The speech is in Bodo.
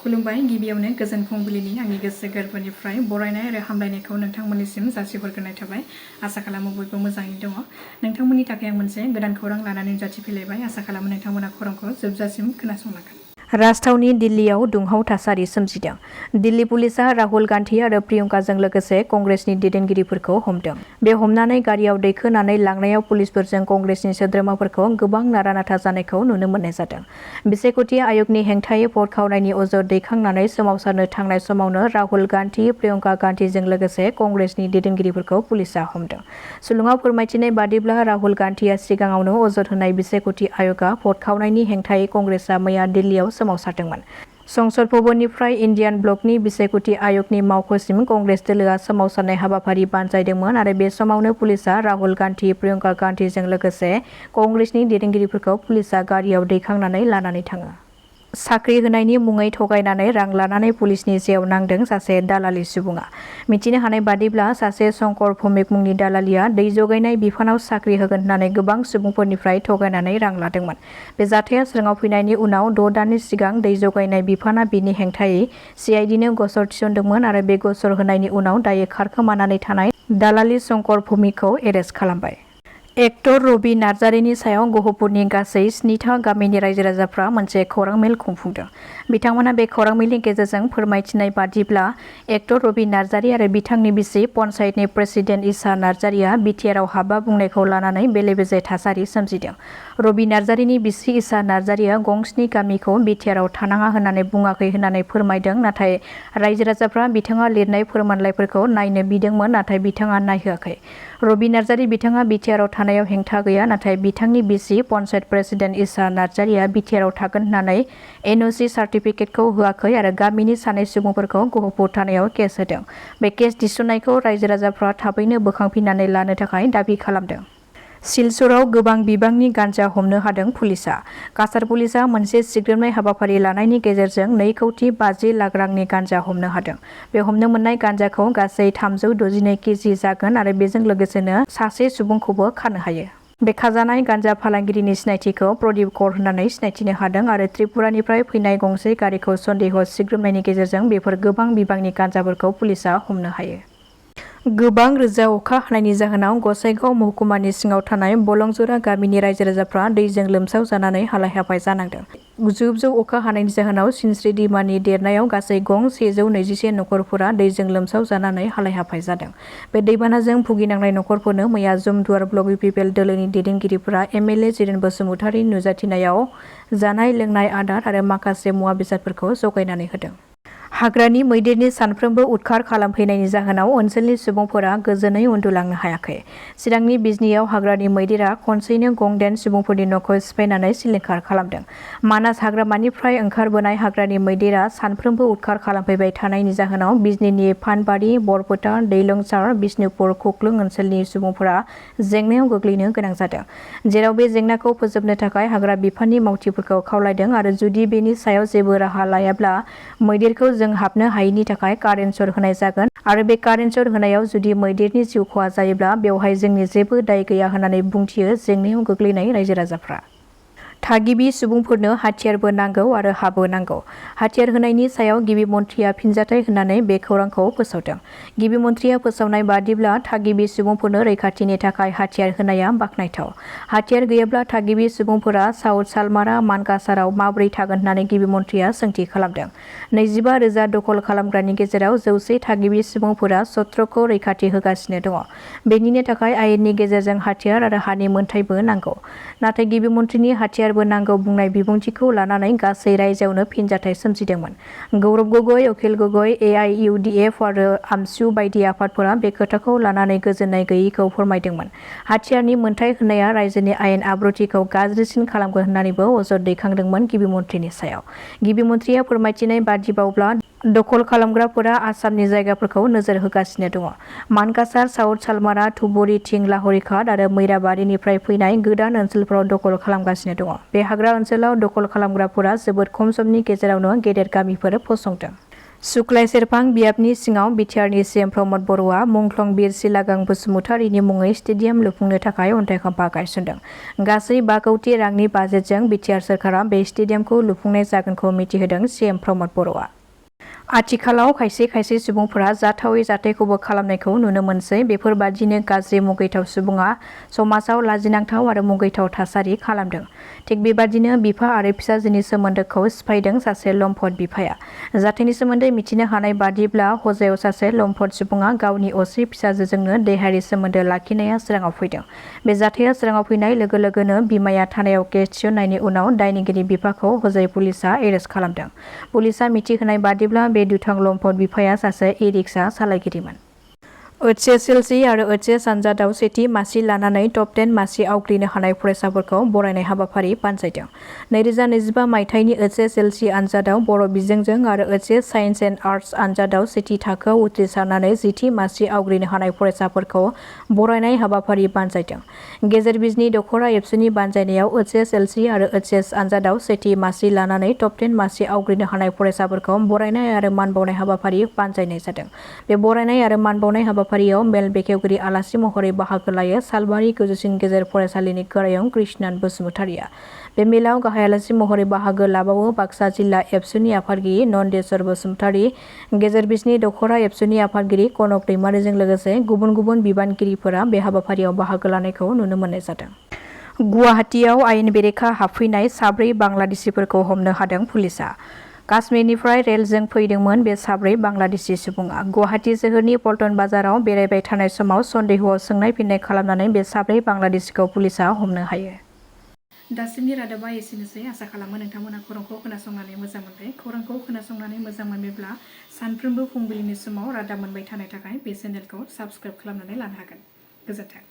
खुलुमबाय गिबियावनो गोजोन फुंबिलिनि आंनि गोसो गोरबोनिफ्राय बरायनाय आरो हामलायनायखौ नोंथांमोननिसिम जासिहरग्रोनाय थाबाय। आसा खालामो बयबो मोजाङै दङ। नोंथांमोननि थाखाय आं मोनसे गोदान खौरां लानानै नुजाथिफैलायबाय। आसा खालामो नोंथांमोना खौरांखौ जोबजासिम खोनासंलांगोन। राजथावनि दिल्लीयाव दुंहाव थासारि सोमजिदों। दिल्ली पुलिसा राहुल गान्धी आरो प्रियंकाजों लोगोसे कंग्रेसनि दैदेनगिरिफोरखौ हमदों। बे हमनानै गारियाव दैखोनानै लांनायाव पुलिसफोरजों कंग्रेसनि सोद्रोमाफोरखौ गोबां नारा-नाथा जानायखौ नुनो मोननाय जादों। बिसायख'थि आय'गनि हेंथायै भट खावनायनि अजद दैखांनानै सोमावसारनो थांनाय समावनो राहुल गान्धी, प्रियंका गान्धीजों लोगोसे कंग्रेसनि दैदेनगिरिफोरखौ पुलिसा हमदों। सुलुङाव फोरमायथिनाय बादिब्ला राहुल गान्धीआ सिगाङावनो अजद होनाय बिसायख'थि आय'गआ भट खावनायनि हेंथायै कंग्रेसआ मैया दिल्लीयाव सोमावसारदोंमोन। संसद भवननिफ्राय इन्डियान ब्लकनि बिसायख'थि आय'गनि मावख'सिम कंग्रेस दोलोआ सोमावसारनाय हाबाफारि बानजायदोंमोन आरो बे समावनो पुलिसा राहुल गान्धी, प्रियंका गान्धीजों लोगोसे कंग्रेसनि दैदेनगिरिफोरखौ पुलिसा गारियाव दैखांनानै लानानै थाङो। साख्रि होनायनि मुङै थगायनानै रां लानानै पुलिसनि जेयाव नांदों सासे दालालि सुबुङा। मिथिनो हानाय बादिब्ला सासे शंकर भौमिक मुंनि दालालिया दै जगायनाय बिफानाव साख्रि होगोन होननानै गोबां सुबुंफोरनिफ्राय थगायनानै रां लादोंमोन। बे जाथाया सिगाङाव फैनायनि उनाव 6 दाननि सिगां दै जगायनाय बिफाना बिनि हेंथायै CIDनो गसर थिसनदोंमोन आरो बे गसर होनायनि उनाव दायो खारखोमानानै थानाय दालालि शंकर भौमिकखौ एरेस्ट खालामबाय। एक्टर रबि नार्जारिनि सायाव गहपुरनि गासै 7था गामिनि रायजो-राजाफ्रा मोनसे खौरां मेल खुंफुंदों। बिथांमोना बे खौरां मेलनि गेजेरजों फोरमायथिनाय बादिब्ला एक्टर रबि नार्जारि आरो बिथांनि बिसि पन्चायतनि प्रेसिडेन्ट इसा नार्जारिया BTRआव हाबा बुंनायखौ लानानै बेले-बेजे थासारि सोमजिदों। रबि नार्जारिनि बिसि इसा नार्जारिया गंस्नि गामिखौ BTRआव थानाङा होननानै बुङाखै होननानै फोरमायदों। नाथाय रायजो-राजाफ्रा बिथाङा लिरनाय फोरमानलाइफोरखौ नायनो बिदोंमोन, नाथाय बिथाङा नायहोआखै। रबि नार्जारि बिथाङा BTRआव थानायाव हेंथा गैया, नाथाय बिथांनि बिसि पन्चायत प्रेसिडेन्ट इसा नार्जारिया BTRआव थागोन होननानै NOC सार्टिफिकेटखौ होआखै आरो गामिनि सानै सुबुंफोरखौ गहपुर थानायाव केस होदों। बे केस थिसननायखौ रायजो-राजाफ्रा थाबैनो बोखांफिननानै लानो थाखाय दाबि खालामदों। सिलचराव गोबां बिबांनि गान्जा हमनो हादों पुलिसा। काछार पुलिसा मोनसे सिग्रोमनाय हाबाफारि लानायनि गेजेरजों 2,50 लाख रांनि गान्जा हमनो हादों। बे हमनो मोननाय गान्जाखौ गासै 362 केजि जागोन आरो बेजों लोगोसेनो सासे सुबुंखौबो खानो हायो। बे खाजानाय गान्जा फालांगिरिनि सिनायथिखौ प्रदीप कौर होननानै सिनायथिनो हादों आरो त्रिपुरानिफ्राय फैनाय गंसे गारिखौ सन्देह सिग्रोमनायनि गेजेरजों बेफोर गोबां बिबांनि गान्जाफोरखौ पुलिसा हमनो हायो। गोबां रोजा अखा हानायनि जाहोनाव गसाइगाव महकुमानि सिङाव थानाय बलंजरा गामिनि रायजो-राजाफ्रा दैजों लोमसाव जानानै हालाय-हाफाय जानांदों। जुब-जुब अखा हानायनि जाहोनाव सिनस्रि दैमानि देरनायाव गासै गं 121 नखरफोरा दैजों लोमसाव जानानै हालाय-हाफाय जादों। बे दैबानाजों भुगिनांनाय नखरफोरनो मैया जुमदुवार ब्लक UPPL दोलोनि दैदेनगिरिफोरा MLA जिरेन बसुमतारिनि नुजाथिनायाव जानाय लोंनाय आदार आरो माखासे मुवा बेसादफोरखौ जगायनानै होदों। हाग्रानि मैदेरनि सानफ्रोमबो उदखार खालामफैनायनि जाहोनाव ओनसोलनि सुबुंफोरा गोजोनै उन्दुलांनो हायाखै। चिरांनि बिजनीयाव हाग्रानि मैदेरा खनसेयैनो गं-10 सुबुंफोरनि न'खौ सिफायनानै सिलिंखार खालामदों। मानास हाग्रामानिफ्राय ओंखारबोनाय हाग्रानि मैदेरा सानफ्रोमबो उदखार खालामफैबाय थानायनि जाहोनाव बिजनीनि फानबारि, बरपेटा, दैलंसार, बिष्णुपुर, खुख्लुं ओनसोलनि सुबुंफोरा जेंनायाव गोग्लैनो गोनां जादों। जेराव बे जेंनाखौ फोजोबनो थाखाय हाग्रा बिफाननि मावथिफोरखौ खावलायदों आरो जुदि बेनि सायाव जेबो राहा लायाब्ला मैदेरखौ जों हाबनो हायैनि थाखाय कारेन्ट सट होनाय जागोन आरो बे कारेन्ट सट होनायाव जुदि मैदेरनि जिउ खहा जायोब्ला बेवहाय जोंनि जेबो दाय गैया होननानै बुंथियो जेंनायाव गोग्लैनाय रायजो-राजाफ्रा। थागिबि सुबुंफोरनो हाथियारबो नांगौ आरो हाबो नांगौ। हाथियार होनायनि सायाव गिबि मन्थ्रिया फिनजाथाय होनानै बे खौरांखौ फोसावदों। गिबि मन्थ्रिया फोसावनाय बादिब्ला थागिबि सुबुंफोरनो रैखाथिनि थाखाय हाथियार होनाया बाखनायथाव। हाथियार गैयाब्ला थागिबि सुबुंफोरा साउथ सालमारा, मानकासाराव माबोरै थागोन होननानै गिबि मन्थ्रिया सोंथि खालामदों। 25,000 दखल खालामग्रानि गेजेराव 100 थागिबि सुबुंफोरा सत्रखौ रैखाथि होगासिनो दङ। बेनिनो थाखाय आयेननि गेजेरजों हाथियार आरो हानि मोनथायबो नांगौ। नाथाय गिबि मन्थ्रिनि हाथियारबो नांगौ बुंनाय बिबुंथिखौ लानानै गासै रायजोआवनो फिनजाथाय सोमजिदोंमोन। गौरब गगৈ, अखिल गगৈ, AIUDF आरो आमसु बायदि आफादफोरा बे खोथाखौ लानानै गोजोननाय गैयैखौ फोरमायदोंमोन। हाथियारनि मोनथाय होनाया रायजोनि आयेन आब्रुथिखौ गाज्रिसिन खालामगोन होननानैबो अजद दैखांदोंमोन गिबि मन्थ्रिनि सायाव। गिबि मन्थ्रिया फोरमायथिनाय बादिबावब्ला दखल खालामग्राफोरा आसामनि जायगाफोरखौ नोजोर होगासिनो दङ। मानकासार, साउथ सालमारा, धुबुरी, थिं, लाहरिघाट आरो मैराबारिनिफ्राय फैनाय गोदान ओनसोलफोराव दखल खालामगासिनो दङ। बे हाग्रा ओनसोलाव दखल खालामग्राफोरा जोबोद खम समनि गेजेरावनो गेदेर गामिफोर फसंदों। सुक्लाय सेरफां बियाबनि सिङाव बिटिआरनि CM प्रमद बर'आ मुंख्लं बिर सिलागां बसुमतारिनि मुङै स्टेडियाम लुफुंनो थाखाय अन्थाइ खाम्फा गायसनदों। गासै 5 कौटि रांनि बाजेटजों बिटिआर सोरखारा बे स्टेडियामखौ लुफुंनाय जागोनखौ मिथिहोदों CM प्रमद बर'आ। आथिखालाव खायसे खायसे सुबुंफोरा जाथावै जाथायखौबो खालामनायखौ नुनो मोनसै। बेफोरबादिनो गाज्रि मुगैथाव सुबुङा समाजाव लाजिनांथाव आरो मुगैथाव थासारि खालामदों। थिग बेबादिनो बिफा आरो फिसाजोनि सोमोन्दोखौ सिफायदों सासे लम्पट बिफाया। जाथायनि सोमोन्दै मिथिनो हानाय बादिब्ला हजायाव सासे लम्पट सुबुङा गावनि असे फिसाजोजोंनो देहायारि सोमोन्दो लाखिनाया सोराङाव फैदों। बे जाथाया सोराङाव फैनाय लोगो लोगोनो बिमाया थानायाव केस थिसननायनि उनाव दायनिगिरि बिफाखौ हजाय पुलिसा एरेस्ट खालामदों। पुलिसा मिथिहोनाय बादिब्ला बे दुथां लम्पट बिफाया सासे ई-रिक्सा सालायगिरिमोन। OHSLC आरो OHS आनजादाव सेथि मासि लानानै टप 10 मासि आवग्रिनो हानाय फरायसाफोरखौ बरायनाय हाबाफारि बानजायदों। 2025 मायथाइनि OHSLC आनजादाव बर' बिजोंजों आरो OHS साइन्स एन्ड आर्टस आनजादाव सेथि थाखोआव उथ्रिसारनानै जिथि मासि आवग्रिनो हानाय फरायसाफोरखौ बरायनाय हाबाफारि बानजायदों। गेजेर बिजनि दख'रा एबसुनि बानजायनायाव OHSLC आरो OHS आनजादाव सेथि मासि लानानै टप 10 मासि आवग्रिनो हानाय फरायसाफोरखौ बरायनाय आरो मान बावनाय हाबाफारि बानजायनाय जादों। बे बरायनाय आरो मान बावनाय हाबाफारियाव मेल बेखेवगिरि आलासि महरै बाहागो लायो सालबारि गोजौसिन गेजेर फरायसालिनि गोरायुं कृष्णान बसुमतारिया। बे मेलाव गाहाय आलासि महरै बाहागो लाबावो बाक्सा जिल्ला एबसुनि आफादगिरि नन्देस्वर बसुमतारि, गेजेर बिजनि दख'रा एबसुनि आफादगिरि कनक दैमारिजों लोगोसे गुबुन गुबुन बिबानगिरिफोरा बे हाबाफारियाव बाहागो लानायखौ नुनो मोननाय जादों। गुवाहाटीआव आयेन बेरेखा हाबफैनाय 4 बांलादेशिफोरखौ हमनो हादों पुलिसा। काश्मीरनिफ्राय रेलजों फैदोंमोन बे 4 बांलादेशि सुबुङा। गुवाहाटी सोहोरनि पल्टन बाजाराव बेरायबाय थानाय समाव सन्देहआव सोंनाय फिन्नाय खालामनानै बे 4 बांलादेशिखौ पुलिसा हमनो हायो। दासिमनि रादाबा एसेनोसै। आसा खालामो नोंथांमोना खौरांखौ खोनासंनानै मोजां मोनबाय। खौरांखौ खोनासंनानै मोजां मोनोब्ला सानफ्रोमबो फुंबिलिनि समाव रादाब मोनबाय थानो थाखाय बे चेनेलखौ साबस्क्राइब खालामनानै लानो हागोन। गोजोन्थों।